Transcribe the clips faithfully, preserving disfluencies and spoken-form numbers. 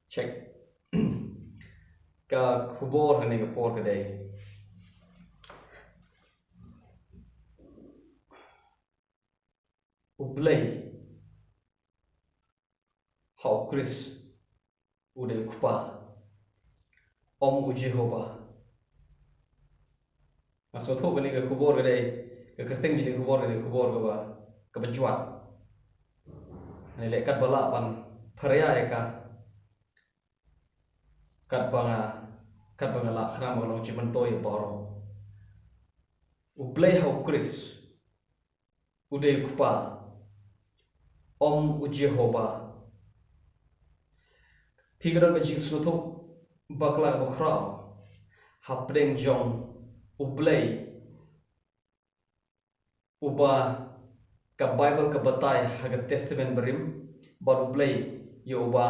Check. Ka khubor ha kane ka por ka dei, U Blei ha U Khrist u dei U Kpa, ym U Jehobah. Nga sngewthuh kane ka khubor ka dei, ka kyrteng jong kane ka khubor ka dei ka khubor kaba, kaba jwat. Nga leh katba lah ban pyrshah ïa ka, katba nga, katba nga lah, khnang ba ka long jingmyntoi ïa baroh. U Blei ha U Khrist u dei U Kpa, ym U Jehobah. Phi ka don ka jingsngewthuh bakla kaba khraw hapdeng jong U Blei uba ka Baibl ka batai ha ka Testament Barim, bad U Blei ïa uba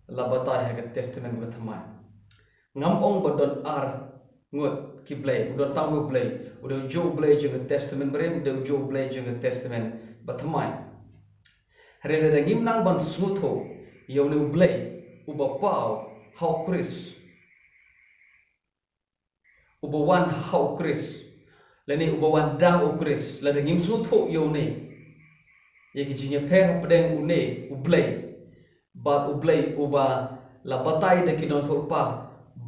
la batai ha ka Testament Bathymmai. Ngam ong ba don ar ngut ki Blei, u don tang uwei U Blei, u dei ujuh U Blei jong ka Testament Barim, u dei ujuh U Blei jong ka Testament Bathymmai. Hynrei lada ngim nang ban sngewthuh ïa une U Blei uba paw ha U Khrist, uba wan ha U Khrist, lane uba wan da U Khrist, lada ngim sngewthuh ïa une, ïa ki jingïapher hapdeng une U Blei bad U Blei uba la batai da ki nongïathuhlypa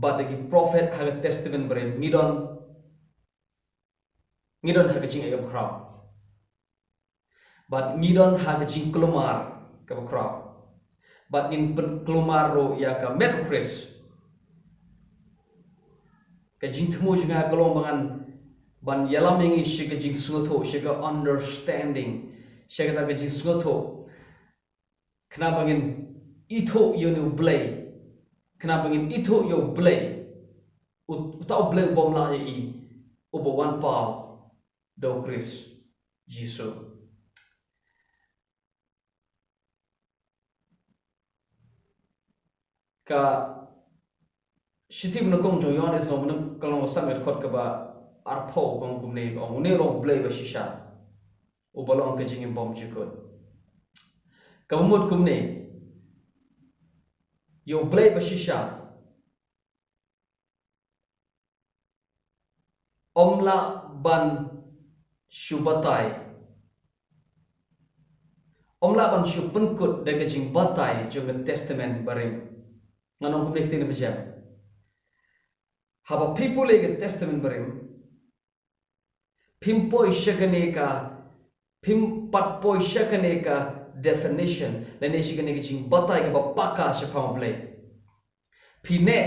bad da ki prophet ha ka Testament Barim, ngi don, ngi don ha ka jingïap khraw. Bad ngi don ha ka jingkulmar kaba khraw. Bad ngin pynkulmar ruh ïa ka met U Khrist. Ka jingthmu jong nga ka long ba ngan ban ïalam ïa ngi sha ka jingsngewthuh, sha ka understanding, sha kata ka jingsngewthuh. Khnang ba ngin ithuh ïa une U Blei. Khnang ba ngin ithuh ïa U Blei. U, uta U Blei u bym lah ïa i, uba wan paw da U Khrist Jisu. Ka shithi banyngkong jong u Ïoannis, lynnong banyngkong, ka lynnong ba san, ka dkhot kaba arphew, ka ong kumne, ka ong, une u long U Blei ba shisha, uba long ka jingim bymjukut. Kaba mut kumne, ïa U Blei ba shisha ym lah ban shu batai, ym lah ban shu pynkut da ka jingbatai jong ka Testament Barim. Ngan ong kumne ktien ba jem. Haba phi pule ka Testament Barim, phim poi sha kane ka, phim pat poi sha kane ka definition, lane sha kane ka jingbatai kaba paka shaphang U Blei. Phi neh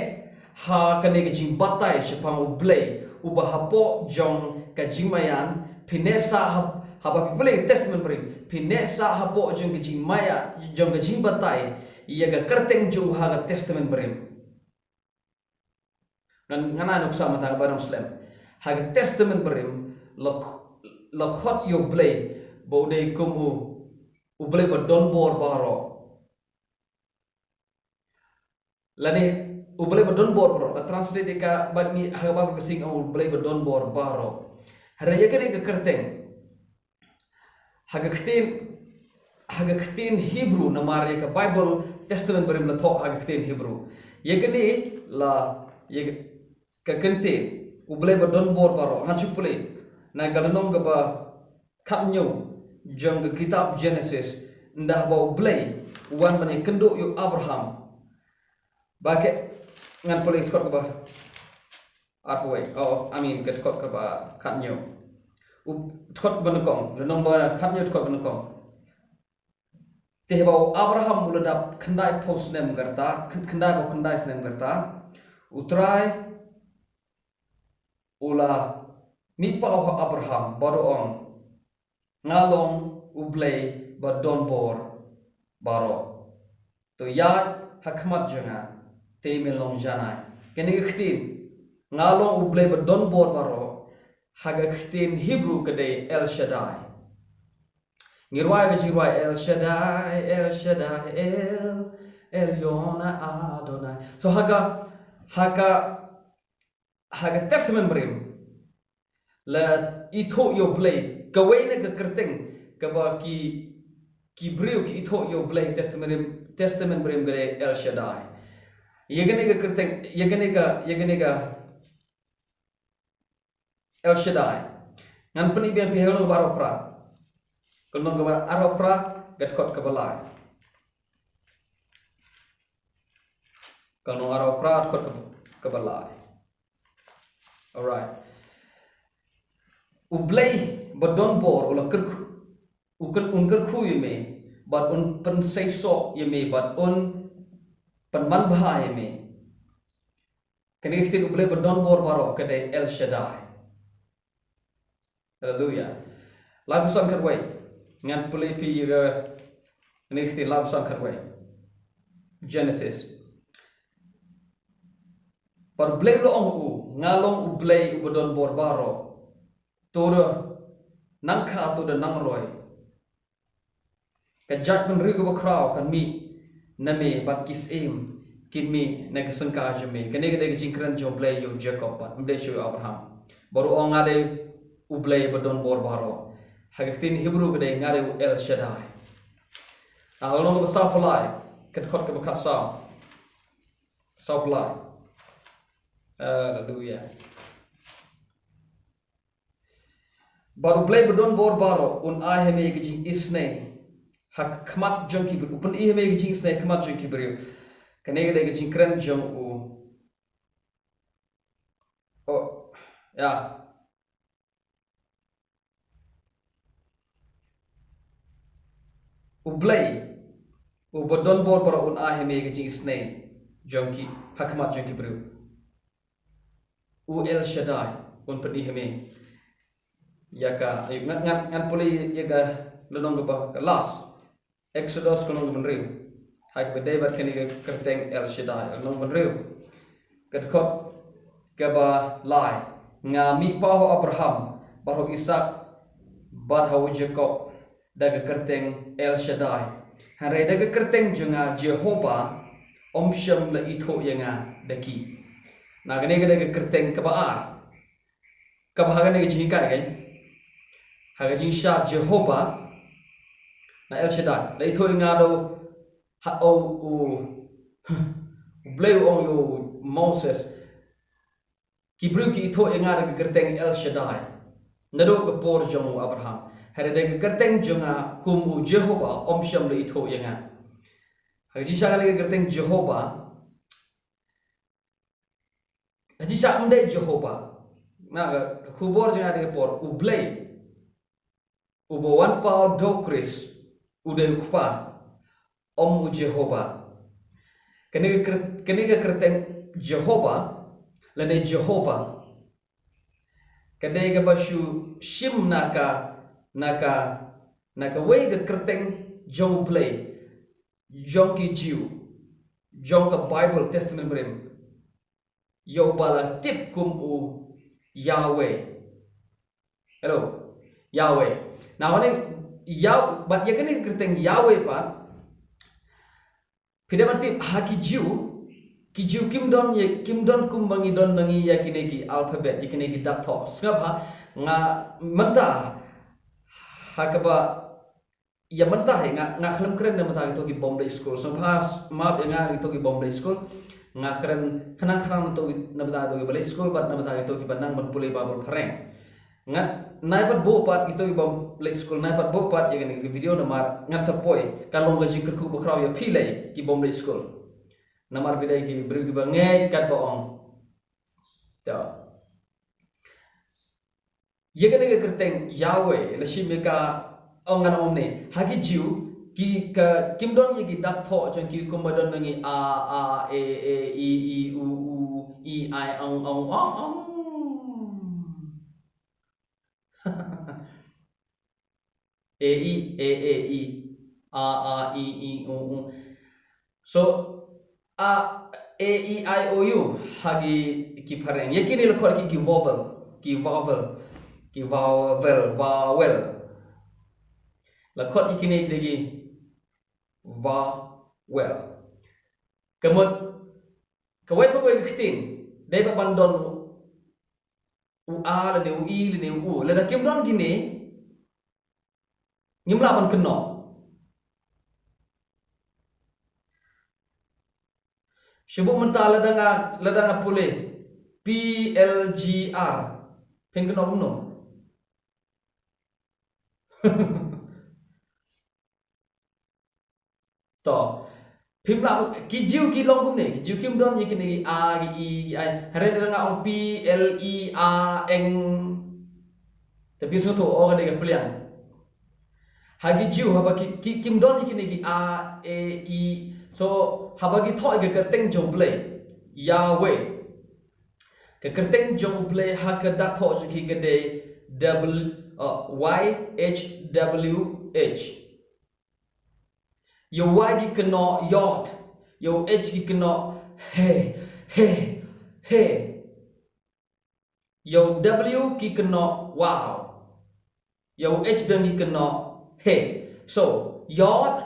ha kane ka jingbatai shaphang U Blei uba hapoh jong ka jingmaïan, phi neh sa ha, haba phi pule ka Testament Barim, phi neh sa hapoh jong ka jingmaïan, jong ka jingbatai ïa ka kyrteng jong u ha ka Testament Barim. Ngan, ngan ai nuksa mynta kaba nang slem. Ha ka Testament Barim la, la khot ïa U Blei ba u dei kum u, U Blei ba don bor baroh. Lane U Blei ba don bor baroh. La translate ïa ka bad ngi ha ka Baibl Khasi ong U Blei ba don bor baroh. Hynrei ïa kane ka kyrteng ha ka ktien, ha ka ktien Hebru, namar ïa ka Baibl Testament Barim la thoh ha ka ktien Hebru. Ïa kane la, ïa ka kyntien U Blei ba don bor baroh. Ngan shu pule na ka lynnong kaba khathynñiew jong ka kitab Genesis, ynda haba U Blei u wan ban ïakynduh ïa u Abraham. Ba ka, ngan pule ka dkhot kaba arphew wei. Oh, I mean, ka dkhot kaba khathynñiew. U, dkhot banyngkong, lynnong ba khathynñiew dkhot banyngkong. Te haba u Abraham u la dap khyndaiphew snem ka rta, khyn-, khyndaiphew khyndai snem ka rta, U Trai u la mih paw ha u Abraham bad u ong, nga long U Blei ba don bor baroh. To ïaid ha khmat jong nga, te men long janai. Kane ka ktien, nga long U Blei ba don bor baroh, ha ka ktien Hebru ka dei El Shaddai. Ngi rwai ka jingrwai El Shaddai, El Shaddai, El Elyon Adonai. So ha ka, ha ka, ha ka Testament Barim la ithuh ïa U Blei, kawei na ka kyrteng kaba ki, ki briew ki ithuh ïa u Blei, Testament, Testament Barim ka dei El Shaddai. Ïa kane ka kyrteng, ïa kane ka, ïa kane ka El Shaddai. Ngan pyni biang phi ha ka lynnong kaba arphew phra. Ka lynnong kaba arphew phra, ka dkhot kaba lai. Ka lynnong arphew phra, dkhot kaba, kaba lai. Alright. U Blei ba don bor u la kyrkhu, u kyn, un kyrkhu ïa me, bad un pynseisoh ïa me, bad un pynman bha ïa me. Kane ka ktien U Blei ba don bor baroh ka dei El Shaddai. Haleluya. Lai ba san khatwei. Ngan pule phi ïa ka, kane ka ktien, lai ba san khatwei. Genesis. Bad U Blei u la ong ha u, nga long U Blei uba don bor baroh. To da nang kha, to da nang roi. Ka jaitbynriew kaba khraw kan mih na me, bad ki syiem kin mih na ka syngkai jong me. Kane ka dei ka jingkren jong U Blei ïa u Jakob bad ym dei shuh ïa u Abraham. Bad u ong nga dei U Blei ba don bor baroh. Ha ka ktien Hebru ka dei nga dei u El Shaddai. Ha ka lynnong kaba sawphew lai, ka dkhot kaba khatsaw. Sawphew lai. Haleluya. Bad U Blei ba don bor baroh un ai ha me ka jingisynei ha khmat jong ki briew. U pyni ha me ka jingisynei ha khmat jong ki briew. Kane ka dei ka jingkren jong u. Oh, ïa. U Blei uba don bor baroh un ai ha me ka jingisynei jong ki, ha khmat jong ki briew. U El Shaddai un pyni ha me. Ïa ka, ngan, ngan, ngan pule ïa ka lynnong kaba, ka last. Exodus ka lynnong kaba hynriew. Ha kaba dei bad kane ka kyrteng El Shaddai, lynnong kaba hynriew. Ka dkhot kaba lai. Nga mih paw ha u Abraham, bad ha u Isaak, bad ha u Jakob, da ka kyrteng El Shaddai. Hynrei da ka kyrteng jong nga Jehovah, ym shym la ithuh ïa nga da ki. Na kane ka dei ka kyrteng kaba ar. Kaba ha kane ka jinghikai kein. Ha ka jingshisha Jehovah, na El Shaddai. La ithuh ïa nga da u, ha, u, u, U Blei u ong ïa u Moses. Ki briew ki ithuh ïa nga da ka kyrteng El Shaddai. Naduh ka por jong u Abraham. Hynrei da ka kyrteng jong nga kum u Jehovah ym shym la ithuh ïa nga. Ha ka jingshisha kane ka kyrteng Jehovah. Ha jingshisha ym dei Jehovah. Na ka, ka khubor jong nga da ka por U Blei. Uba wan paw da u Khrist, u dei u Kpa, ym u Jehovah. Kane ka kyr-, kane ka kyrteng Jehovah, lane Jehovah. Ka dei kaba shu shim na ka, na ka, na kawei ka kyrteng jong U Blei, jong ki Jiw, jong ka Baibl Testament Barim. Ïa uba la tip kum u Yahweh. Hello. Yahweh. Na wane Yah-, bad ïa kane ka kyrteng Yahweh pat. Phi dei ban tip ha ki Jiw, ki Jiw kim don ïa, kim don kumba ngi don ma ngi ïa kine ki alphabet, ïa kine ki dak thoh. Sngap ha, nga mynta ha kaba ïa mynta hi nga, nga khlem kren na bynta kito ki bym leit skul. Sngewbha map ïa nga kito ki bym leit skul. Nga kren khnang khnang na kito ki, na bynta kito kiba leit skul bad na bynta kito kiba nang ban pule Baibl phareng. Ngan nai pat buh pat kito ki bym leit skul, nai pat buh pat ïa kane ka video namar ngan sa poi ka long ka jingkyrkhu ba khraw ïa phi lei ki bym leit skul. Namar phi dei ki briew kiba ngeit katba ong. To. Ïa kane ka kyrteng Yahweh, la shim ïa ka, ong ngan ong ne. Ha ki Jiw, ki ka, kim don ïa ki dak thoh jong ki kumba don ma ngi a, a, e, e, i, i, u, u, i, i, ong, ong, ong, ong. E, i, e, e, i. A, a, i, i, u, u. So, a, e, i, i, o, u. Ha ki, ki phareng. Ïa kine la khot ki, ki vowel. Ki vowel. Ki vowel, vowel. La khot ïa kine ki, ki vowel. Ka mut, kawei pa kawei ka ktien. Dei ba ban don u a lane u i lane u u. Lada kim don kine, ngim lah ban kynnoh. Shu buh mynta lada nga, lada nga pule P L G R. Phin kynnoh kumno? To. Phim lah, ki Jiw ki long kumne, ki Jiw kim don ïa kine ki A, ki E, ki I. Hynrei lada nga ong P L E R eng. Te phi sngewthuh, oh, ka dei ka pliang. Ha ki Jiw haba ki, ki, kim don ïa kine ki A, E, I. So, haba ki thoh ïa ka kyrteng jong U Blei, Yahweh. Ka kyrteng jong U Blei ha ka dak thoh jong ki ka dei W, uh, Y H W H. Ïa u Y ki kynnoh yod. Ïa u H ki kynnoh he, he, he. Ïa u W ki kynnoh wow. Ïa u H biang ki kynnoh he. So, yod,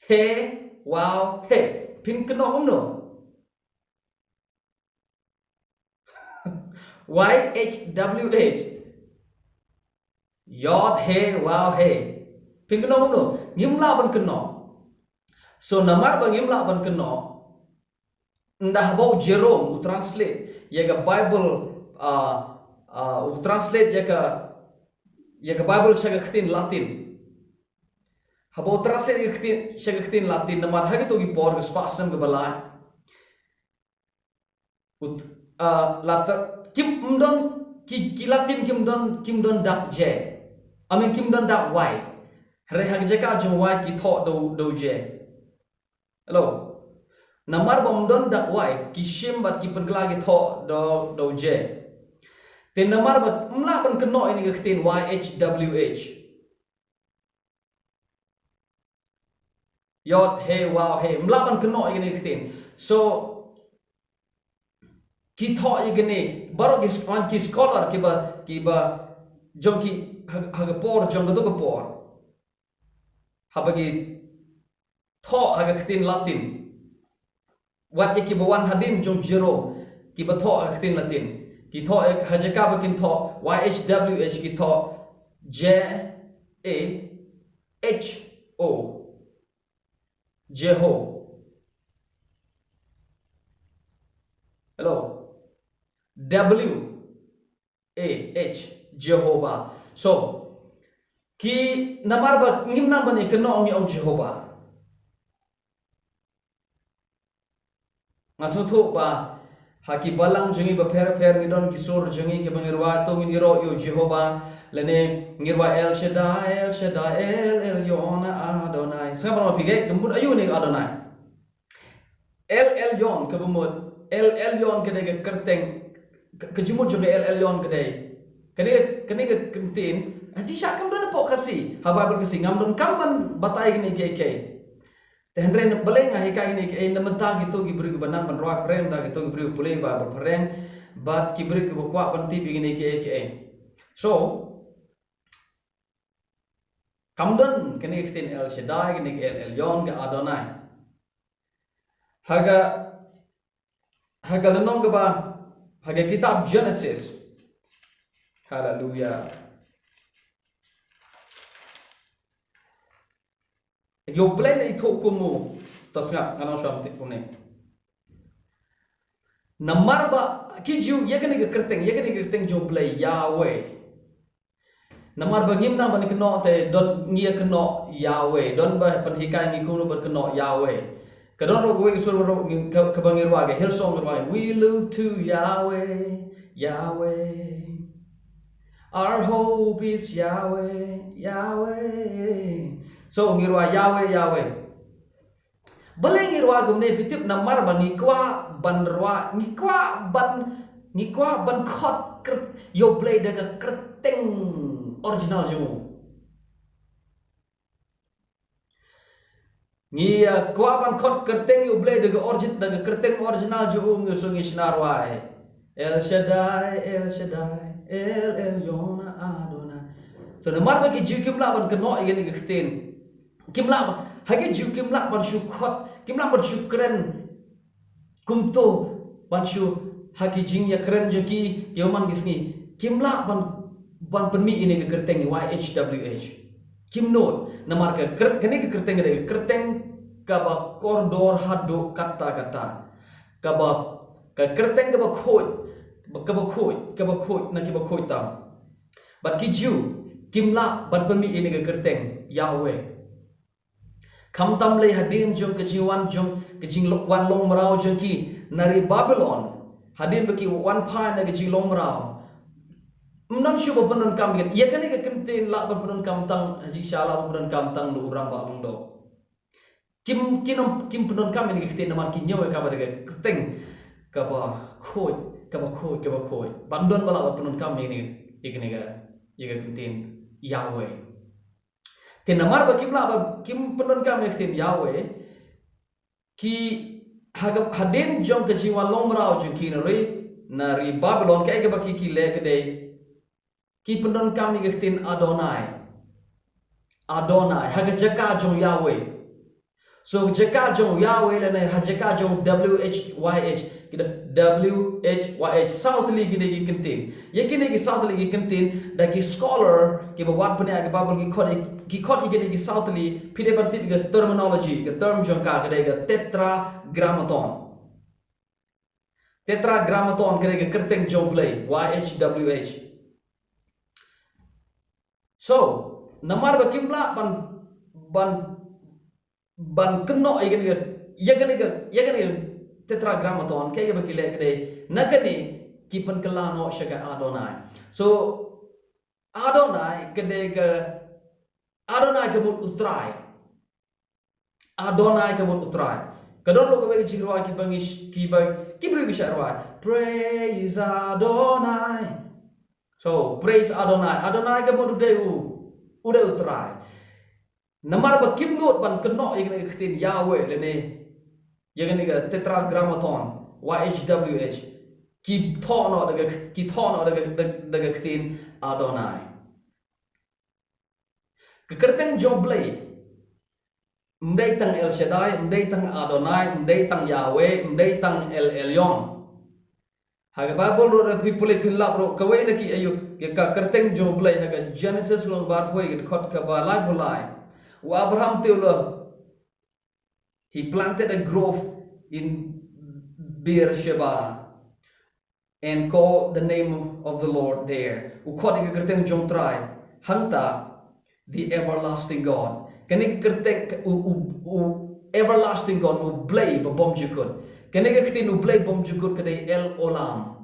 he, wow, he. Phin kynnoh kumno? Y H W H. Yod, he, wow, he. Phin kynnoh kumno? Ngim lah ban kynnoh. So, namar ba ngim lah ban kynnoh, ynda haba u Jerome u translate ïa ka Bible, ah, ah, u translate ïa ka, ïa ka Bible sha ka ktien Latin. Haba u translate ïa ka ktien, sha ka ktien Latin, namar ha kito ki por, ka spah snem kaba lai, ut, ah, la ter-, kim, ym don, ki, ki Latin kim don, kim don dak J. I mean, kim don dak Y. Hynrei ha ka jaka jong Y ki thoh da u, da u J. Hello. Namar ba ym don dak Y, ki shim bad ki pynkylla ki thoh da u, da u J. Te namar ba ym lah ban kynnoh ïa kane ka ktien Y H W H. Yod, he, wow, he. Ym lah ban kynnoh ïa kane ka ktien. So, ki thoh ïa kane, baroh ki s-, ki scholar kiba, kiba jong ki ha, ha ka por, jong kato ka por, haba ki thoh ha ka ktien Latin. Wat ïa kiba wan hadien jong Jerome, kiba thoh ha ka ktien Latin. Ki thoh, eh, ha jaka ba kin thoh Y H W H, ki thoh J A H O. Jeho. Hello. W A H, Jehovah. So, ki namar ba ngim nang ban ïakynnoh, ngi ong Jehovah. Nga sngewthuh ba ha ki balang jong ngi bapher bapher ngi don ki sur jong ngi kiba ngi rwai, to ngin ïaroh ïa u Jehovah, lane ngi rwai El Shaddai, El Shaddai, El Elyon Adonai. Sngap ban ong phi, ka mut aïu ne Adonai? El Elyon, kaba mut El Elyon ka dei ka kyrteng, ka, ka jingmut jong ka El Elyon ka dei, kane, kane ka kyntien ha jingshisha kam don hapoh Khasi, ha Baibl Khasi, ngam donkam ban batai kine kiei kiei. Te hynrei na, balei nga hikai kine kiei? Na bynta kito ki briew kiba nang ban rwai phareng, na bynta kito ki briew pule Baibl phareng, bad ki briew kiba kwah ban tip ïa kine kiei kiei. So, kam don kane ka ktien El Shaddai, kane ka El Elyon, ka Adonai. Ha ka, ha ka lynnong kaba, ha ka kitab Genesis. Haleluya. Ïa U Blei la ithuh kum u, to sngap, ngan ong shwa mynta kumne. Namar ba ki Jiw, ïa kane ka kyrteng, ïa kane ka kyrteng jong U Blei, Yahweh. Namar ba ngim nang ban kynnoh te don ngi ïa kynnoh Yahweh, don ba pynhikai ngi kumno ban kynnoh Yahweh. Ka don ruh kawei ka sur ruh ngi, ka, kaba ngi rwai, ka Hillsong ngi rwai, "We look to Yahweh, Yahweh. Our hope is Yahweh, Yahweh." So ngi rwai Yahweh, Yahweh. Balei ngi rwai kumne? Phi tip, namar ba ngi kwah ban rwai, ngi kwah ban, ngi kwah ban khot kyrt-, ïa U Blei da ka kyrteng original jong u. Ngi, uh, kwah ban khot kyrteng ïa U Blei da ka origin-, da ka kyrteng original jong u, ngi shu, ngi shna rwai. El Shaddai, El Shaddai, El Elyon Adonai. So namar ba ki Jiw kim lah ban kynnoh ïa kane ka ktien. Kim lah ba, ha ki Jiw kim lah ban shu khot, kim lah ban shu kren kumto, ban shu, ha ki jingïakren jong ki, ki man ki sngi, kim lah ban, ban pynmih ïa kane ka kyrteng Y H W H. Kim nud, namar ka kyrt-, kane ka kyrteng ka dei ka kyrteng kaba kordor haduh katta katta. kaba, ka kyrteng kaba khuid, kaba khuid, kaba khuid na kiba khuid tam. Bad ki Jiw kim lah ban pynmih ïa kane ka kyrteng Yahweh. Khamtam lei hadien jong ka jingwan jong, ka jingwan long mraw jong ki na ri Babilon, hadien ba ki wan phai na ka jinglong mraw, ym don shuh ba pyndonkam ïa kane ka kyntien, lah ban pyndonkam tang, ha jingshisha lah ban pyndonkam tang na u rangbah lyngdoh. Kim, kim, kim pyndonkam ïa kane ka kyntien namar ki ñiew ïa ka ba dei ka kyrteng kaba khuid, kaba khuid, kaba khuid. Bym don ba lah ban pyndonkam ïa kane, ïa kane ka, ïa ka kyntien Yahweh. Te namar ba kim lah ban, kim pyndonkam ïa ka ktien Yahweh, ki ha-, hadien jong ka jingwan long mraw jong ki na ri, na ri Babilon, kaei kaba ki, ki leh ka dei, ki pyndonkam ïa ka ktien Adonai. Adonai ha ka jaka jong Yahweh. So jaka jong Yahweh lane ha jaka jong W H Y H, ki da W H Y H, saw tylli kine ki kyntien. Ïa kine ki saw tylli ki kyntien da ki scholar kiba wad bniah ïa ka Baibl ki khot, ki khot ïa kine ki saw tylli, phi dei ban tip ïa ka terminology, ka term jong ka ka dei ka tetragrammaton. Tetragrammaton ka dei ka kyrteng jong U Blei, Y H W H. So namar ba kim lah ban, ban ban kynnoh ïa kane ka, ïa kane ka, ïa kane ka tetragrammaton, kaei kaba ki leh ka dei, na kane ki pynkylla noh sha ka Adonai. So Adonai ka dei ka, Adonai ka mut U Trai. Adonai ka mut U Trai. Ka don ruh kawei ka jingrwai kiba ngi sh-, kiba, ki briew ki shah rwai, "Praise Adonai." So praise Adonai. Adonai ka mut u dei u, u dei U Trai. Namar ba kim nud ban kynnoh ïa kane ka ktien Yahweh lane ïa kane ka tetragrammaton, Y H W H, ki thoh noh da ka, ki thoh noh da ka, da, da ka ktien Adonai. Ka kyrteng jong U Blei ym dei tang El Shaddai, ym dei tang Adonai, ym dei tang Yahweh, ym dei tang El Elyon. Ha ka Baibl ruh lada phi pule phin lap ruh, kawei na ki aïu, ïa ka kyrteng jong U Blei ha ka Genesis lynnong ba arphew wei, ka dkhot kaba laiphew lai. U Abraham te u la, he planted a grove in Beersheba and called the name of the Lord there. U khot ïa ka kyrteng jong U Trai hangta, the everlasting God. Kane ka kyrteng, u, u, u everlasting God, U Blei ba bymjukut. Kane ka ktien U Blei bymjukut ka dei El Olam.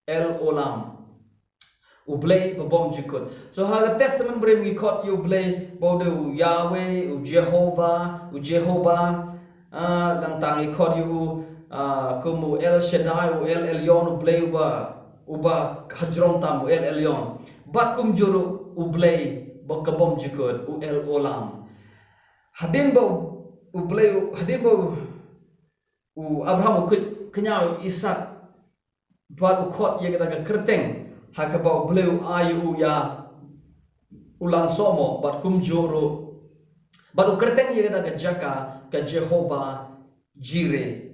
El Olam. U Blei ba bymjukut. So ha ka Testament Barim ngi khot ïa U Blei ba u dei u Yahweh, u Jehovah, u Jehovah. Ah, nangta ngi khot ïa u, ah, kum u El Shaddai, u El Elyon, U Blei uba, uba hajrong tam, u El Elyon. Bad kumjuh ruh U Blei ba ka bymjukut, u El Olam. Hadien ba u, U Blei, hadien ba u, u Abraham u kynñiaw ïa u Isaak bad u khot ïa kata ka kyrteng ha kaba U Blei u ai ïa u ïa u langshohmoh, bad kumjuh ruh, bad u kyrteng ïa kata ka jaka ka Jehovah Jireh,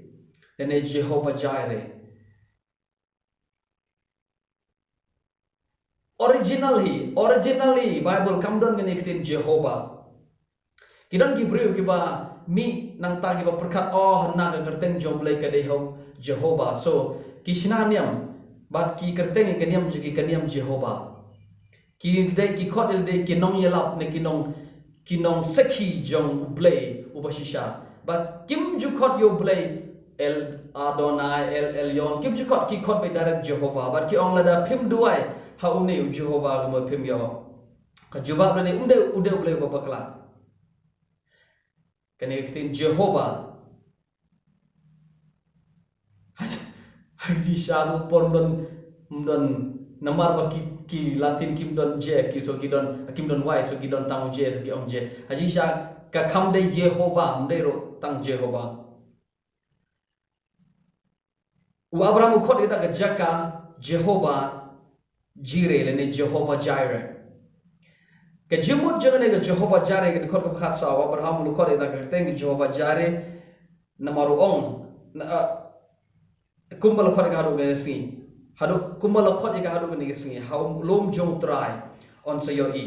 lane Jehovah Jireh. Originally, originally Baibl kam don kane ka ktien Jehovah. Ki don ki briew kiba mih nangta kiba pyrkhat, oh, hana, ka kyrteng jong U Blei ka dei Ho-, Jehovah. So ki shna niam bad ki kyrteng ïa ka niam jong ki ka niam Jehovah. Ki dei, ki khot ïa lade ki nongïalap ne ki nong, ki nongsakhi jong U Blei uba shisha. Bad kim ju khot ïa U Blei El Adonai, El Elyon, kim ju khot, ki khot beit direct Jehovah. Bad ki ong, lada phim duwai ha une u Jehovah, kumno phim ïoh? Ka jubab lane, um dei, u dei U Blei uba bakla. Kane ka ktien Jehovah. Ha ka jingshisha ruh por ym don, ym don, namar ba ki, ki Latin kim don J, ki, so ki don, kim don Y, so ki don tang J, so ki ong J. Ha ka jingshisha ka kham dei Jehovah, ym dei ruh tang Jehovah. U Abraham u khot ïa kata ka jaka Jehovah Jireh lane Jehovah Jireh. Ka jingmut jong kane ka Jehovah Jireh ka dei ka khot kaba khatsaw, u Abraham u la khot ïa kata ka kyrteng ka Jehovah Jireh namar u ong, na, ah, kumba la khot ïa ka haduh kane ka sngi. Haduh, kumba la khot ïa ka haduh kane ka sngi. Ha u lum jong U Trai yn sa ïohi.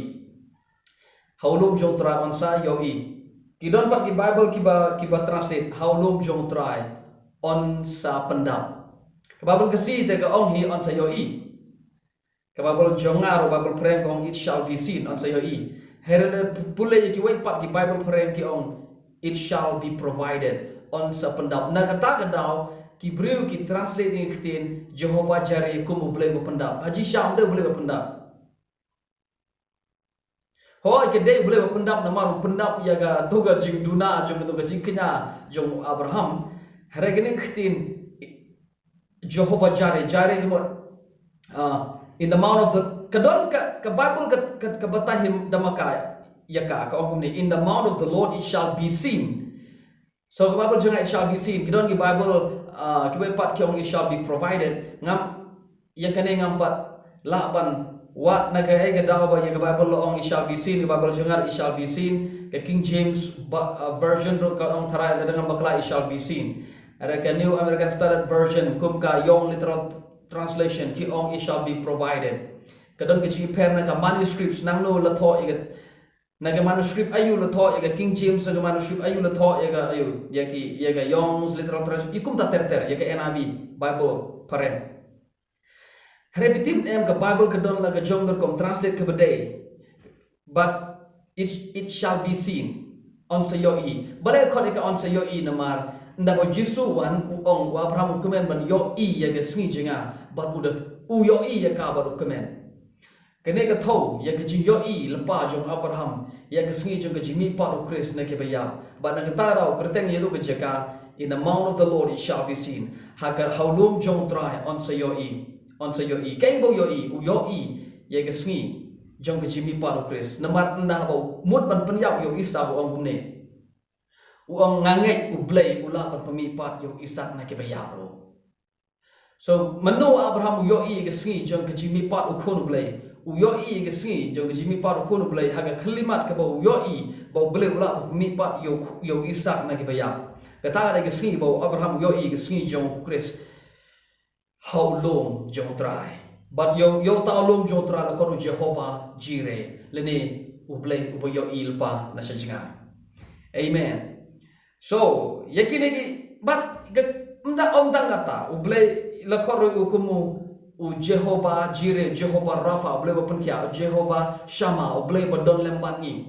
Ha u lum jong U Trai yn sa ïohi. Ki don pat ki Baibl kiba, kiba translate ha u lum jong U Trai yn sa pyndap. Ka Baibl Khasi te ka ong hi yn sa ïohi. Ka Baibl jong nga ruh, Baibl Phareng ka ong it shall be seen, yn sa ïohi. Hynrei lada pule ïa kiwei pat ki Baibl Phareng ki ong it shall be provided, yn sa pyndap. Na kata ka daw ki briew ki translate ïa ka ktien Jehovah Jireh kum U Blei ba pyndap. Hynrei shisha ym dei U Blei ba pyndap. Hooid, ka dei U Blei ba pyndap namar u pyndap ïa kato ka jingduna jong kato ka jingkñia jong u Abraham. Hynrei kane ka ktien Jehovah Jireh, Jireh ka mut, ah, in the mount of the, ka don ka, ka Baibl ka, ka, ka batai hi da ma ka ïa ka, ka ong kumne, "In the mount of the Lord it shall be seen." So ka Baibl jong nga it shall be seen. Ki don ki Baibl, ah, kiwei pat ki ong it shall be provided. Ngam, ïa kane ngam pat lah ban wad na kaei ka daw ba ïa ka Baibl la ong it shall be seen, ka Baibl jong nga it shall be seen. Ka King James ba, ah, version ruh ka ong tharai, lada ngam bakla it shall be seen. Hynrei ka New American Standard Version kum ka Young Literal Translation ki ong it shall be provided. Ka don ka jingpher na ka manuscripts, nangno la thoh ïa ka, na ka manuscript aïu la thoh ïa ka King James, na ka manuscript aïu la thoh ïa ka, aïu, ïa ki, ïa ka Young's Literal Translation, ïa kumta ter ter, ïa ka N I V, Baibl Phareng. Hynrei phi tip em, ka Baibl ka don la ka jong ka rukom translate kaba dei. But it, it shall be seen. Yn sa ïohi. Balei khot ïa ka yn sa ïohi? Namar ynda ba u Jisu u wan, u ong, u Abraham u kmen ban ïohi ïa ka sngi jong nga, bad u da, u ïohi ïa ka bad u kmen. Kane ka thew ïa ka jingïohi lypa jong u Abraham ïa ka sngi jong ka jingmihpat u Khrist na kiba ïap. Bad na kata ka daw u kyrteng ïa kato ka jaka, in the mount of the Lord it shall be seen. Ha ka, ha u lum jong u Trai yn sa ïohi. Yn sa ïohi. Kaei ba u ïohi? U ïohi ïa ka sngi jong ka jingmihpat u Khrist. Namar ynda ba u mut ban pynïap ïa u Isaak, u ong kumne. U ong, nga ngeit U Blei u lah ban pynmihpat ïa u Isaak na kiba ïap ruh. So mano u Abraham u ïohi ïa ka sngi jong ka jingmihpat u Khun U Blei? U ïohi ïa ka sngi jong ka jingmihpat u Khun U Blei ha ka khyllipmat kaba u ïohi ba U Blei u lah ban pynmihpat ïa u, ïa u Isaak na kiba ïap. Kata ka dei ka sngi ba u Abraham u ïohi ïa ka sngi jong u Khrist ha u lum jong u Trai. Bad ïa u, ïa uta u lum jong u Trai la khot u Jehovah Jireh, lane U Blei uba ïohi lypa na sha jngai. Amen. So ïa kine ki, bad ka, ym da, ym tang kata, U Blei la khot ruh u kum u, u Jehovah Jireh, Jehovah Rapha, U Blei ba pynkhiah, Jehovah Shammah, U Blei ba don lem bad ngi.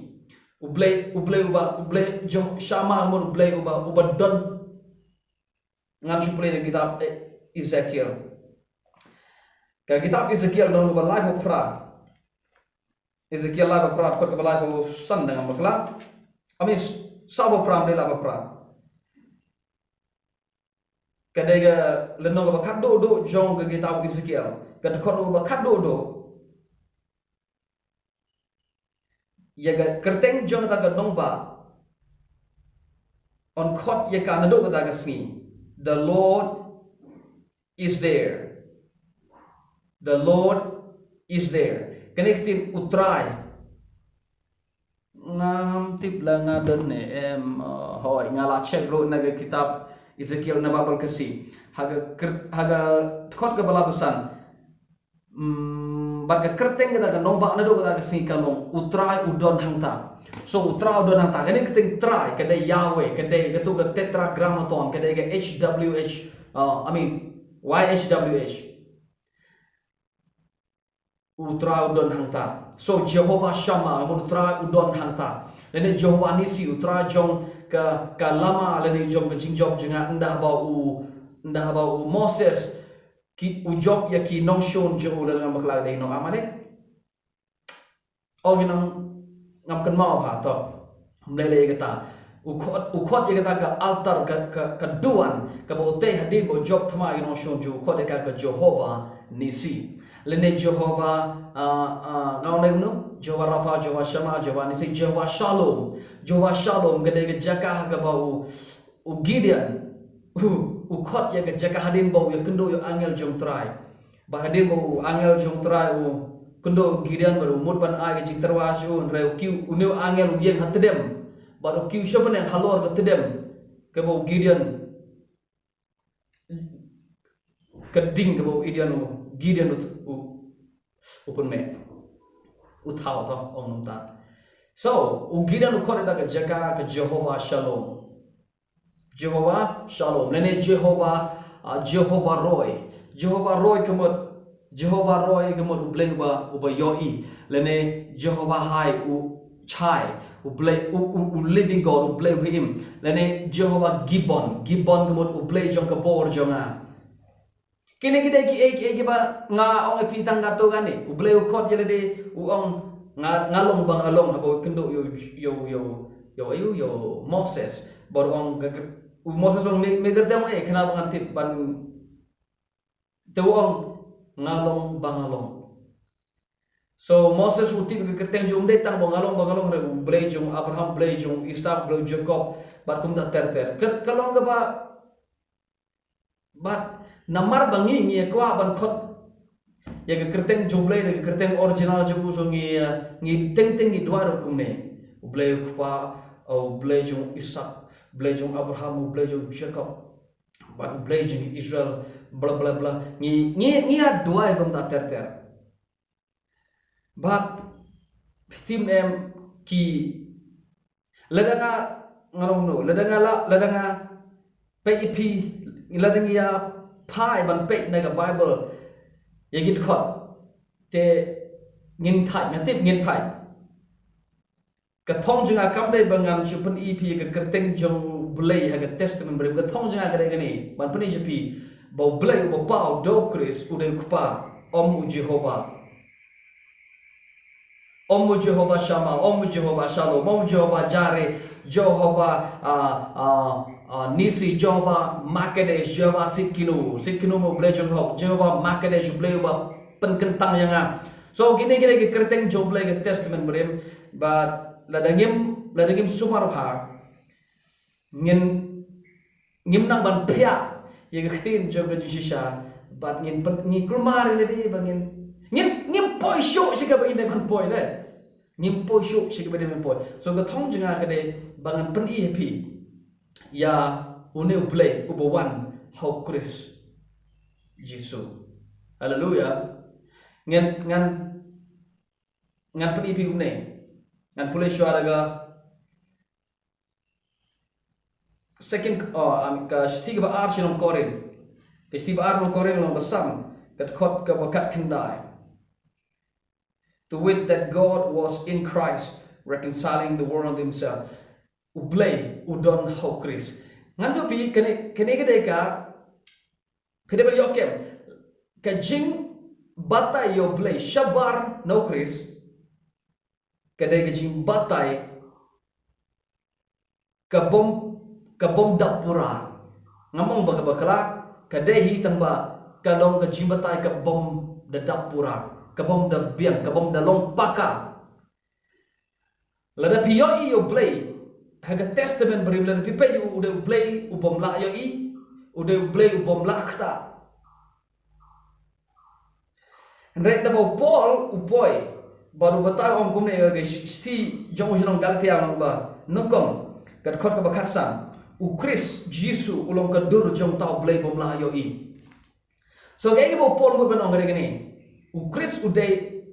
U Blei, U Blei uba, U Blei Jeho-, Shammah ka mut U Blei uba, uba don. Ngan shu pule na kitab, eh, Ezekiel. Ka kitab Ezekiel lynnong kaba laiphew phra. Ezekiel laiphew phra, dkhot kaba laiphew san, da ngam bakla. I mean, sawphew phra, ym dei laiphew phra. Ka dei ka lynnong kaba khatduh duh jong ka kitab Ezekiel. Ka dkhot kaba khatduh duh. Ïa ka kyrteng jong kata ka nongbah yn khot ïa ka naduh kata ka sngi. The Lord is there. The Lord is there. Kane ka ktien U Trai. Ngam tip la nga don ne em, uh, hooid, nga la check ruh na ka kitab Ezekiel na Baibl Khasi. Ha ka kyr-, ha ka dkhot kaba laiphew san. Mm, bad ka kyrteng kata ka nongbah naduh kata ka sngi ka long U Trai u don hangta. So U Trai u don hangta. Kane ka kyrteng Trai, ka dei Yahweh, ka dei kato ka tetragrammaton, ka dei ka H W H, uh, I mean, Y H W H. U Trai u don hangta. So Jehovah Shammah, ka mut U Trai u don hangta. Lane Jehovah Nissi, U Trai jong ka, ka lama, lane jong ka jingjop jingngeit, ynda ba u, ynda ba u Moses, ki, u jop ïa ki nongshun jong u, lane ngam bakla, dei nong Amalek. O, ki nong, ngam kynmaw ha, to. Ym lei lei kata. U khot, u khot ïa kata ka altar, ka, ka, ka duwan, kaba u tei hadien ba u jop thma ïa ki nongshun jong u, u khot ïa ka ka Jehovah Nissi. Lane Jehovah, ah, ah, nga ong lei kumno? Jehovah Rapha, Jehovah Shammah, Jehovah Nissi, Jehovah Shalom. Jehovah Shalom, ka dei ka jaka ha kaba u, u Gideon, u, u khot ïa ka jaka hadien ba u ïakynduh ïa u angel jong u Trai. Bad hadien ba u angel jong u Trai u kynduh ïa u Gideon bad u mut ban ai ka jingtyrwa sha u, hynrei u kiew, une u angel u ïeng ha tdem. Bad u kiew sha bneng halor ka tdem kaba u Gideon, ka ding kaba u Gideon u, Gideon u, u, u pynmih. U thaw, to, ong nangta. So u Gideon u khot ïa kata ka jaka ka Jehovah Shalom. Jehovah Shalom, lane Jehovah, ah, Jehovah Roy. Jehovah Roy ka mut, Jehovah Roy ka mut U Blei uba, uba ïohi. Lane Jehovah Hai, U Chai, U Blei, U, U, U Living God, U Blei uba im. Lane Jehovah Gibbon, Gibbon ka mut U Blei jong ka bor jong nga. Kine ki dei kiei kiei kiba nga ong ïa phi tang katto katne. U Blei u khot ïa lade, u ong nga, nga long ba nga long, haba u kynduh ïa u, ïa u, ïa u, ïa u, ïa u, ïa u Moses. Bad u ong ka kyr-, u Moses u ong me, me kyrteng ei, kane ba ngan tip ban, te u ong nga long ba nga long. So Moses u tip ka kyrteng jong u, ym dei tang ba nga long ba nga long, re U Blei jong Abraham, U Blei jong Isak, U Blei Jakob, bad kumta ter ter. Ka, ka long kaba Bad namar ba ngi, ngi kwah ban khot ïa ka kyrteng jong U Blei, ka kyrteng original jong u, so ngi, eh, ngi teng teng ngi duwai ruh kumne. U Blei u Kpa, eh, U Blei jong Isak, U Blei jong Abraham, U Blei jong Jakob, bad U Blei jong Israel, bla bla bla. Ngi, ngi, ngi ïa duwai kumta ter ter. Bad phim em ki, lada nga, nga ong no, lada nga la, lada nga peit ïa phi, lada ngi ïa phai ban peit na ka Bible ïa ki dkhot, te ngin thait, nga tip ngin thait. Ka thong jong nga kam dei ba ngan shu pyni ïa phi ka kyrteng jong U Blei ha ka Testament Barim. Ka thong jong nga ka dei kane, ban pyni ïa phi ba U Blei uba paw da U Khrist u dei U Kpa, ym u Jehovah. Ym u Jehovah Shammah, ym u Jehovah Shalom, ym u Jehovah Jireh, Jehovah, ah, ah, ah, Nissi, Jehovah Makadesh, Jehovah Tsidkenu, Tsidkenu ma U Blei jong hok, Jehovah Makadesh, U Blei uba pynkyntang ïa nga. So kine, kine ki kyrteng jong U Blei ka Testament Barim, bad lada ngim, lada ngim sumar bha, ngin, ngim nang ban phiah ïa ka ktien jong ka jingshisha, bad ngin pyn-, ngin kulmar ïa lade ba ngin, ngin, ngim poi shuh sha kaba ngin dei ban poi leh. Ngim poi shuh sha kaba ngin dei ban poi. So ka thong jong nga ka dei ba ngan pyni ïa phi ïa une U Blei uba wan ha U Khrist Jisu. Haleluya. Ngan, ngan, ngan pyni ïa phi kumne. Ngan pule shuwa da ka Second, oh, um, ka shithi kaba ar sha nong Korinth. Ka shithi ba ar nong Korinth lynnong ba san, ka dkhot kaba khatkhyndai. To wit that God was in Christ, reconciling the world to himself. U Blei u don ha U Khrist. Ngan ong ïa phi kane, kane ka dei ka, phi dei ban ïoh kem, ka jingbatai ïa U Blei shabar na U Khrist. Ka dei ka jingbatai ka bym, ka bym da pura. Ngam ong ba kaba khlad, ka dei hi tang ba ka long ka jingbatai ka bym da dap pura, ka bym da biang, ka bym da long paka. Lada phi ïohi ïa U Blei ha ka Testament Barim, lada phi peit, u dei U Blei u bym lah ïohi, u dei U Blei u bym lah ktah. Hynrei naba u Paul u poi bad u batai, u ong kumne ïa ka shithi jong u sha nong Galatia, u ong ba nyngkong, ka dkhot kaba khatsan, U Khrist Jisu u long ka dur jong uta U Blei bym lah ïohi. So kaei kaba u Paul u mut ban ong, ka dei kane, U Khrist u dei,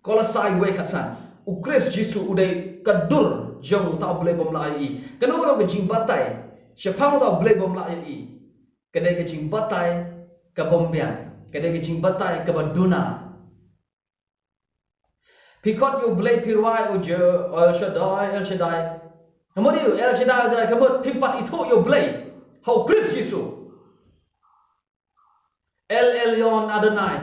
Kolosai wei khatsan, U Khrist Jisu u dei ka dur jong uta U Blei bym lah ïohi. Kano kano ka jingbatai shaphang uta U Blei bym lah ïohi, ka dei ka jingbatai ka bym biang, ka dei ka jingbatai kaba duna. Phi khot ïa U Blei, phi rwai, u Je-, El Shaddai, El Shaddai. Ka mut ïa u El Shaddai, El Shaddai, ka mut phim pat ithuh ïa U Blei ha U Khrist Jisu. El Elyon Adonai.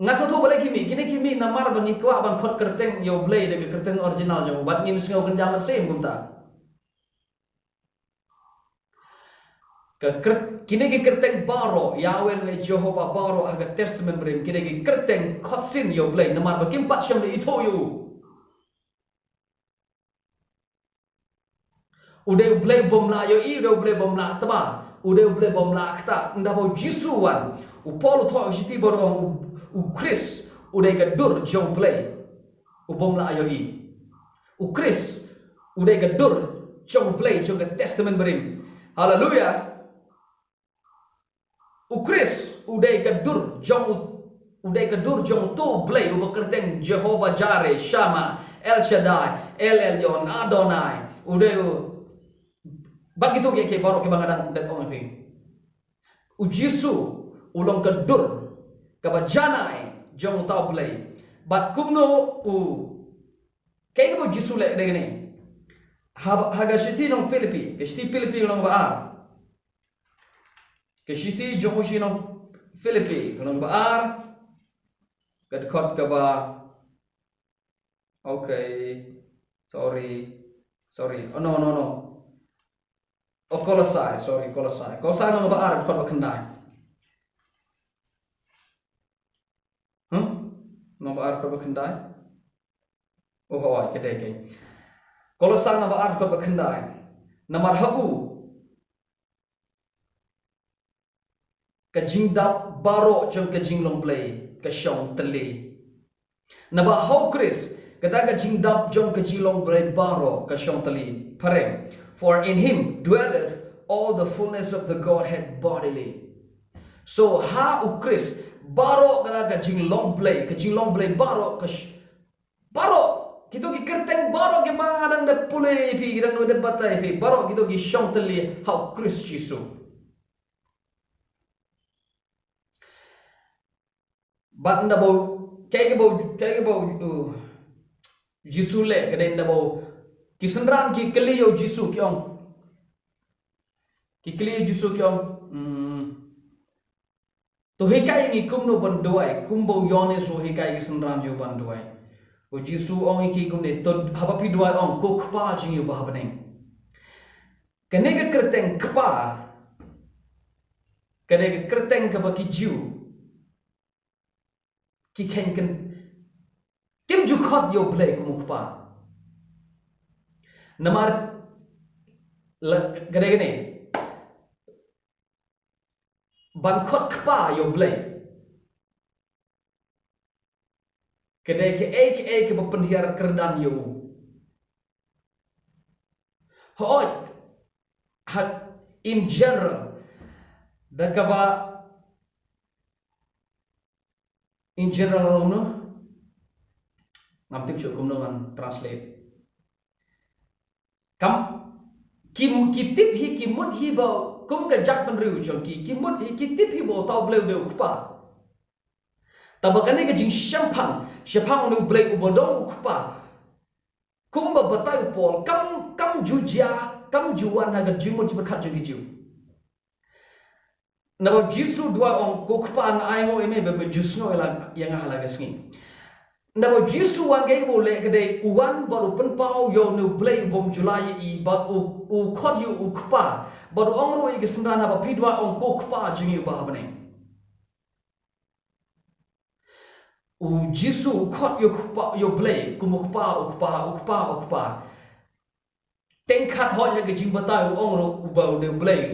Nga sngewthuh balei ki mih, kine ki mih namar ba ngi kwah ban khot kyrteng ïa U Blei da ka kyrteng original jong u, bad ngin sngew kynja mynsiem kumta. Ka kyr-, kine ki kyrteng baroh, Yahweh ne Jehovah baroh ha ka Testament Barim, kine ki kyrteng khot sien ïa U Blei namar ba kim pat shym la ithuh ïa u. U dei U Blei bym lah ïohi, u dei U Blei bym lah tba, u dei U Blei bym lah ktah. Ynda ba U Jisu u wan, u Paul u thoh ha ka shithi ba u ong, u, U Khrist u dei ka dur jong U Blei u bym lah ïohi. U Khrist u dei ka dur jong U Blei jong ka Testament Barim. Haleluya. U Khrist u dei ka dur jong u, u dei ka dur jong uto U Blei uba kyrteng Jehovah Jireh, Shammah, El Shaddai, El Elyon, Adonai. U dei u, Bad kito ki, ki baroh kiba nga dang dep ong ïa phi. U Jisu u long ka dur kaba janai jong uta u Blei. Bad kumno u, kaei kaba u Jisu leh da kane? Ha, ha ka shithi nong Philippi, ka shithi Philippi lynnong ba ar. Ka shithi jong u shi nong Philippi lynnong ba ar. Ka dkhot kaba Okay. Sorry. Sorry. Oh, no, no, no. Oh, Kolosai. Sorry, Kolosai. Kolosai nong ba ar dkhot ba khyndai. Huh? Nong ba ar dkhot ba khyndai. Oh, hawai, ka dei, ka dei. Kolosai nong ba ar dkhot ba khyndai. Namar ha u ka jingdap baroh jong ka jinglong Blei ka shong tylli. Naba ha u Khrist kata ka jingdap jong ka jinglong Blei baroh ka shong tylli. Phareng, for in him dwelleth all the fullness of the Godhead bodily. So ha u Khrist baroh kata ka jinglong Blei, ka jinglong Blei baroh ka sh- baroh kito ki kyrteng baroh kiba nga dang da pule ïa phi, ki dang da batai ïa phi, baroh kito ki shong tylli ha u Khrist Jisu. Bad naba u, kaei kaba u, kaei kaba u, uh, Jisu leh ka dei naba u, ki synran ki kylli ïa u Jisu ki ong. Ki kylli ïa u Jisu ki ong. Hmm. To hikai ngi kumno ban duwai, kumba u Ïoannis u hikai ki synran jong u ban duwai. U Jisu u ong ïa ki kumne, to haba phi duwai ong, ko Kpa jong ngi uba ha bneng. Kane ka kyrteng Kpa, kane ka kyrteng kaba ki Jiw ki kheiñ kynmaw, kim ju khot ïa u Blei kum u Kpa. Namar la, ka dei kane, ban khot Kpa ïa u Blei, ka dei kaei kaei kaba pynhiar kyrdan ïa u. Hooid, ha, in general, da kaba, in general kumno, ngam tip shuh kumno ngan translate. Kam, ki, ki tip hi, ki mut hi ba kum ka jaitbynriew jong ki, ki mut hi, ki tip hi ba uta u Blei u dei u Kpa. Tangba kane ka jingshemphang shaphang une u Blei uba dei u Kpa, kumba batai u Paul, kam, kam ju jia, kam ju wan ha ka jingmut jingpyrkhat jong ki Jiw. Naba u Jisu u duwai u ong, ko Kpa, nga ainguh ïa me ba me ju sngew ïa la, ïa nga ha la ka sngi. Naba u Jisu u wan, kaei kaba u leh ka dei u wan bad u pynpaw ïa une u Blei u bym ju la ïohi, bad u, u khot ïa u Kpa, bad u ong ruh ïa ki synran haba phi duwai ong, ko Kpa jong ngi uba ha bneng. U Jisu u khot ïa u Kpa, ïa u Blei kum u Kpa, u Kpa, u Kpa, u Kpa. Teng khathynriew ha ka jingbatai u ong ruh uba u dei u Blei.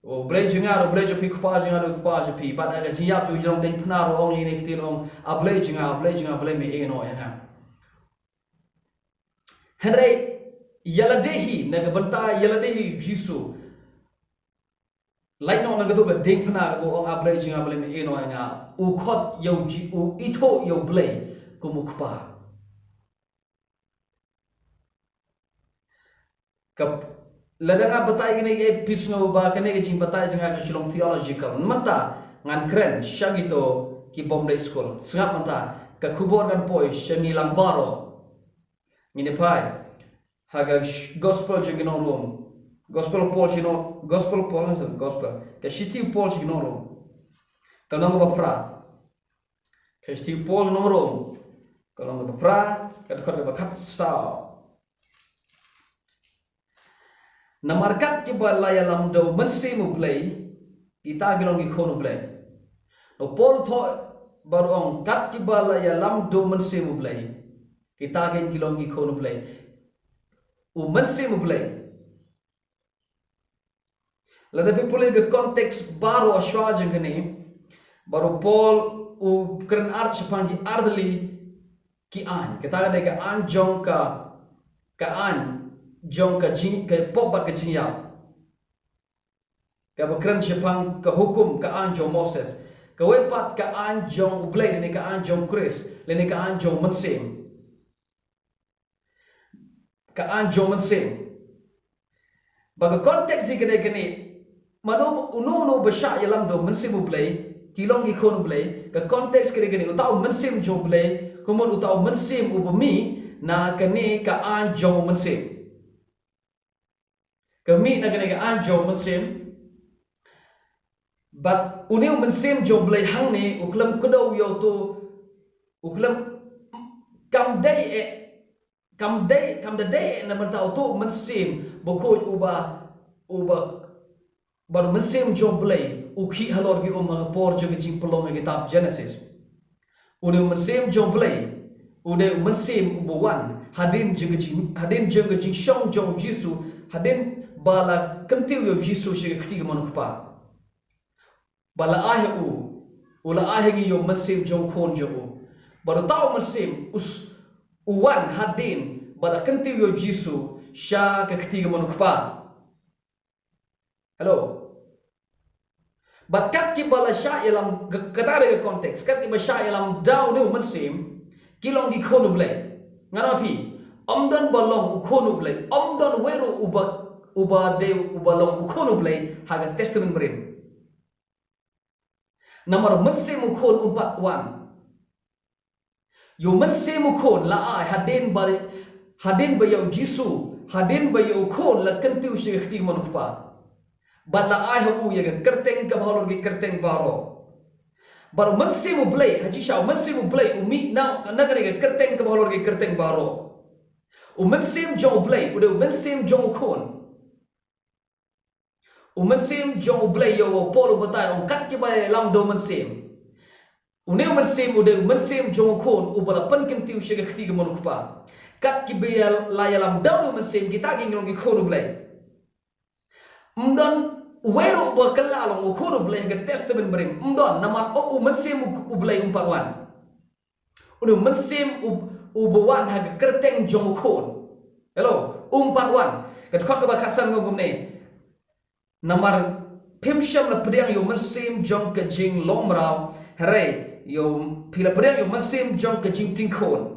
U Blei jong nga, u Blei jong phi, u Kpa jong nga, u Kpa jong phi. Bad ha ka jingïap jong u jrong dei phna ruh u ong ïa kine ki ktien, u ong, a Blei jong nga, a Blei jong nga, balei me ïehnoh ïa nga. Hynrei ïa lade hi, na ka bynta ïa lade hi u Jisu. Lait noh na kato ka diengphna kaba u ong a Blei jong nga, balei me ïehnoh ïa nga. U khot ïa u Ji-, u ithuh ïa u Blei kum u Kpa. Ka, lada nga batai kane ka episode ba kane ka jingbatai jong nga ka shu long theological. Mynta ngan kren sha kito ki bym dei skul. Sngap mynta, ka khubor kan poi sha ngi lang baroh. Ngin ïa peit ha ka sh-, gospel jong ki nong Rom. Gospel Paul sha ki nong, gospel Paul, gospel. Ka shithi Paul sha ki nong Rom. Ka lynnong ba phra. Ka shithi Paul nong Rom. Ka lynnong ba phra, ka dkhot kaba khatsaw. Namar kat kiba la ïalam da u Mynsiem u Blei, kita ki long ki khun u Blei. U Paul u thoh bad u ong kat kiba la ïalam da u Mynsiem u Blei, kita ki long ki khun u Blei. U Mynsiem u Blei. Lada phi pule ka context baroh shuwa jong kane, baroh Paul u kren ar shaphang ki artylli ki aiñ. Kata ka dei ka aiñ jong ka, ka aiñ jong ka jing, ka pop bad ka jingïap. Kaba kren shaphang ka hukum, ka aiñ jong Moses. Kawei pat ka aiñ jong u Blei, lane ka aiñ jong Khrist, lane ka aiñ jong Mynsiem. Ka aiñ jong Mynsiem. Ba ka context hi ka dei kane, mano, uno uno ba shah ïalam da u Mynsiem U Blei, ki long ki khun U Blei. Ka context ka dei kane, uta u Mynsiem jong U Blei, kumno uta u Mynsiem uba mih na kane ka aiñ jong u Mynsiem. Ka mih na kane ka aiñ jong u Mynsiem. Bad une u Mynsiem jong U Blei hangne u khlem kdew ïa uto, u khlem, kam dei eh, kam dei, kam da dei eh na bynta uto u Mynsiem Bakhuid uba, uba, bad u Mynsiem jong U Blei u khih halor ki um ha ka por jong ka jingpynlong ha ka kitab Genesis. U dei u Mynsiem jong U Blei, u dei u Mynsiem uba wan hadien jong ka jing, hadien jong ka jingshong jong u Jisu, hadien ba la kyntiew ïa u Jisu sha ka kti kamon u Kpa. Ba la ai ha u, u la ai ha ngi ïa u Mynsiem jong u Khun jong u. Bad uta u Mynsiem u s-, u wan hadien ba la kyntiew ïa u Jisu sha ka kti kamon u Kpa. Hello. Bad kat kiba la shah ïalam, ka, kata ka dei ka context, kat kiba shah ïalam da une u Mynsiem, ki long ki khun U Blei. Ngan ong ïa phi, ym don ba long u khun U Blei, ym don uwei ruh uba, uba dei, uba long u khun U Blei ha ka Testament Barim. Namar u Mynsiem u Khun um pat wan. Ïa u Mynsiem u Khun la ai hadien ba, hadien ba ïa u Jisu, hadien ba ïa u Khun la kyntiew sha ka kti kamon u Kpa. Bad la ai ha u ïa ka kyrteng kaba halor ki kyrteng baroh. Bad u Mynsiem U Blei, ha jingshisha u Mynsiem U Blei u mih na, na kane ka kyrteng kaba halor ki kyrteng baroh. U Mynsiem jong U Blei u dei u Mynsiem jong u Khun. U Mynsiem jong U Blei, ïa u Paul u batai, ong kat kiba ïalam da u Mynsiem. Une u Mynsiem u dei u Mynsiem jong u Khun uba la pynkyntiew sha ka kti kamon u Kpa. Kat kiba la ïalam da une u Mynsiem, kita ki long ki khun U Blei. Ym don uwei ruh uba kylla long u khun U Blei ha ka Testament Barim. Ym don, namar u, u Mynsiem u, U Blei um pat wan. Une u Mynsiem u, uba wan ha ka kyrteng jong u Khun. Hello, um pat wan. Ka dkhot kaba khatsan ka ong kumne. Namar phim shym la pdiang ïa u Mynsiem jong ka jinglong mraw, hynrei ïa u, phi la pdiang ïa u Mynsiem jong ka jingtieng khun.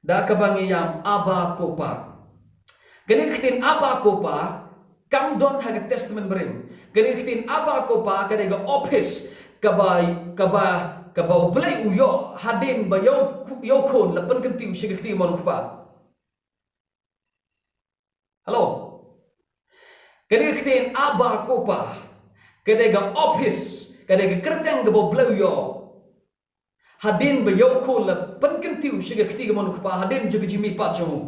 Da kaba ngi ïam, Abba, ko Pa. Kane ka ktien Abba, ko Pa kam don ha ka Testament Barim. Kane ka ktien Abba, ko Pa ka dei ka ophis kaba, kaba, kaba U Blei u ïoh hadien ba ïa u, ïa u Khun la pynkyntiew sha ka kti kamon u Kpa. Hello. Kane ka ktien Abba, ko Pa ka dei ka ophis, ka dei ka kyrteng kaba U Blei u ïoh hadien ba ïa u Khun la pynkyntiew sha ka kti kamon u Kpa, hadien jong ka jingmihpat jong u.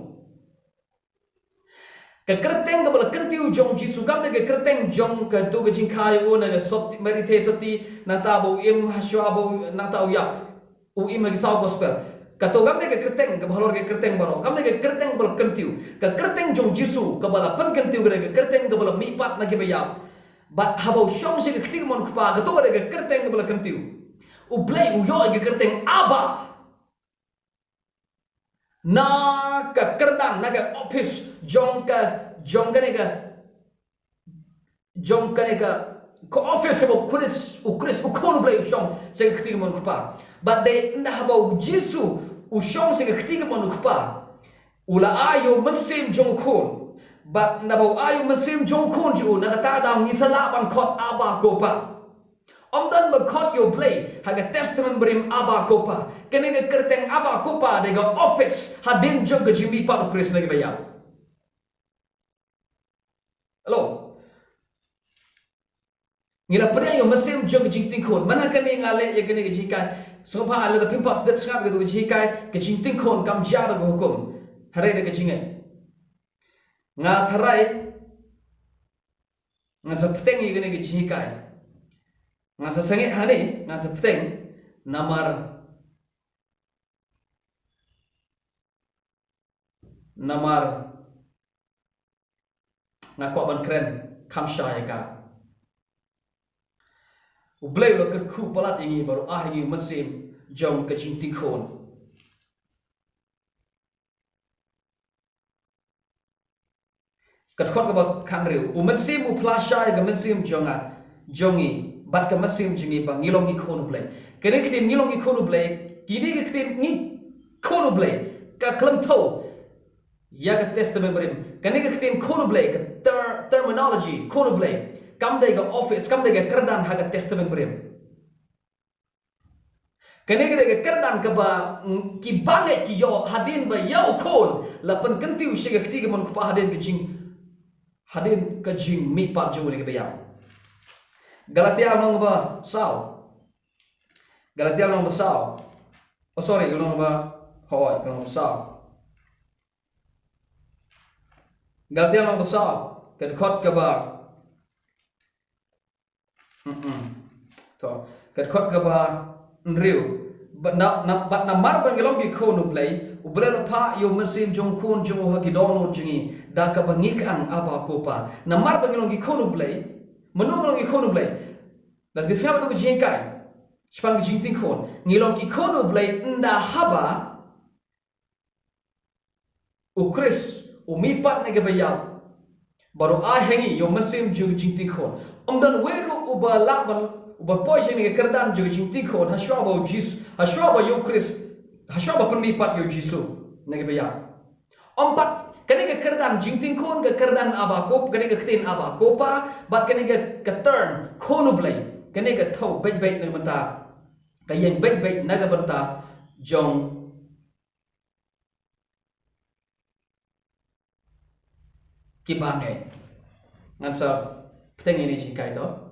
Ka kyrteng kaba la kyntiew jong u Jisu kam dei ka kyrteng jong kato ka jingkha ïa u na ka sot, Mari Theisotti, nangta ba u im, hashwa ba u, nangta u ïap, u im ha ki saw gospel. Kato kam dei ka kyrteng kaba halor ki kyrteng baroh, kam dei ka kyrteng ba la kyntiew. Ka kyrteng jong u Jisu kaba la pynkyntiew ka dei ka kyrteng kaba la mihpat na kiba ïap. Bad haba u shong sha ka kti kamon u Kpa, kato ka dei ka kyrteng kaba la kyntiew. U Blei u ïoh ïa ka kyrteng Abba na ka kyrdan, na ka ophis jong ka, jong kane ka, jong kane ka, ka ophis kaba u Khrist, u Khrist, u Khun U Blei u shong sha ka kti kamon u Kpa. Bad dei ynda haba u Jisu u shong sha ka kti kamon u Kpa, u la ai ïa u Mynsiem jong u Khun. Bad naba u ai ïa u Mynsiem jong u Khun jong u, na kata ka daw ngi sa lah ban khot Abba, ko Pa. Ym don ba khot ïa u Blei ha ka Testament Barim Abba, ko Pa. Kane ka kyrteng Abba, ko Pa dei ka ophis hadien jong ka jingmihpat u Khrist na kiba ïap. Hello. Ngi la pdiang ïa u Mynsiem jong ka jingtieng khun. Mynta kane nga leh ïa kane ka jinghikai. Sngewbha lada phim pat sdang sngap ïa kato ka jinghikai, ka jingtieng khun kam jia da ka hukum, hynrei da ka jingngeit. Nga tharai ngan sa bteng ïa kane ka jinghikai. Ngan sa sangeh hangne, ngan sa bteng, namar, namar nga kwah ban kren kham shai ïa ka. U Blei u la kyrkhu palat ïa ngi bad u ai ïa ngi u Mynsiem jong ka jingtieng khun. Ka dkhot kaba khathynriew, u Mynsiem u phla shai ïa ka mynsiem jong nga, jong ngi, bad ka mynsiem jong ngi ba ngi long ki khun u Blei. Kane ka ktien ngi long ki khun u Blei, kine ka ktien ngi khun u Blei, ka khlem thew ïa ka Testament Barim. Kane ka ktien khun u Blei, ka ter-, terminology, khun u Blei. Kam dei ka office, kam dei ka kyrdan ha ka Testament Barim. Kane ka dei ka kyrdan kaba, mm, ki bangeit ki ïoh hadien ba ïa u khun la pynkyntiew sha ka kti ka mon u kpa hadien ka jing, hadien ka jingmihpat jong u na kaba ïap. Galatia lynnong ba saw. Galatia lynnong ba saw. Oh, sorry, lynnong ba, hooid, lynnong ba saw. Galatia lynnong ba saw. Ka dkhot kaba Mm-mm. To, ka dkhot kaba hynriew. Bad na, na, bad namar ba ngi long ki khun u Blei, u Blei la phah ïa u mynsiem jong u khun jong u ha ki dohnud jong ngi, da kaba ngi kyang Aba ko Pa. Namar ba ngi long ki khun u Blei, mano ngi long ki khun u Blei? Lada phi sngap ïa ka jinghikai shaphang ka jingtieng khun, ngi long ki khun u Blei ynda haba u Khrist u mihpat na kaba ïap bad u ai ha ngi ïa u mynsiem jong ka jingtieng khun. Ym don uwei ruh uba lah ban, uba poi sha kane ka kyrdan jong ka jingtieng khun hashwa ba u Jis, hashwa ba ïa u Khrist, hashwa ba pynmihpat ïa u Jisu na kaba ïap. Ym pat, kane ka kyrdan jingtieng khun, ka kyrdan Aba ko, kane ka ktien Aba ko Pa, bad kane ka, ka term khun u Blei, kane ka thew beit beit na ka bynta, ka ïeng beit beit na ka bynta jong ki bangeit. Ngan sa bteng ïa kane ka jinghikai to.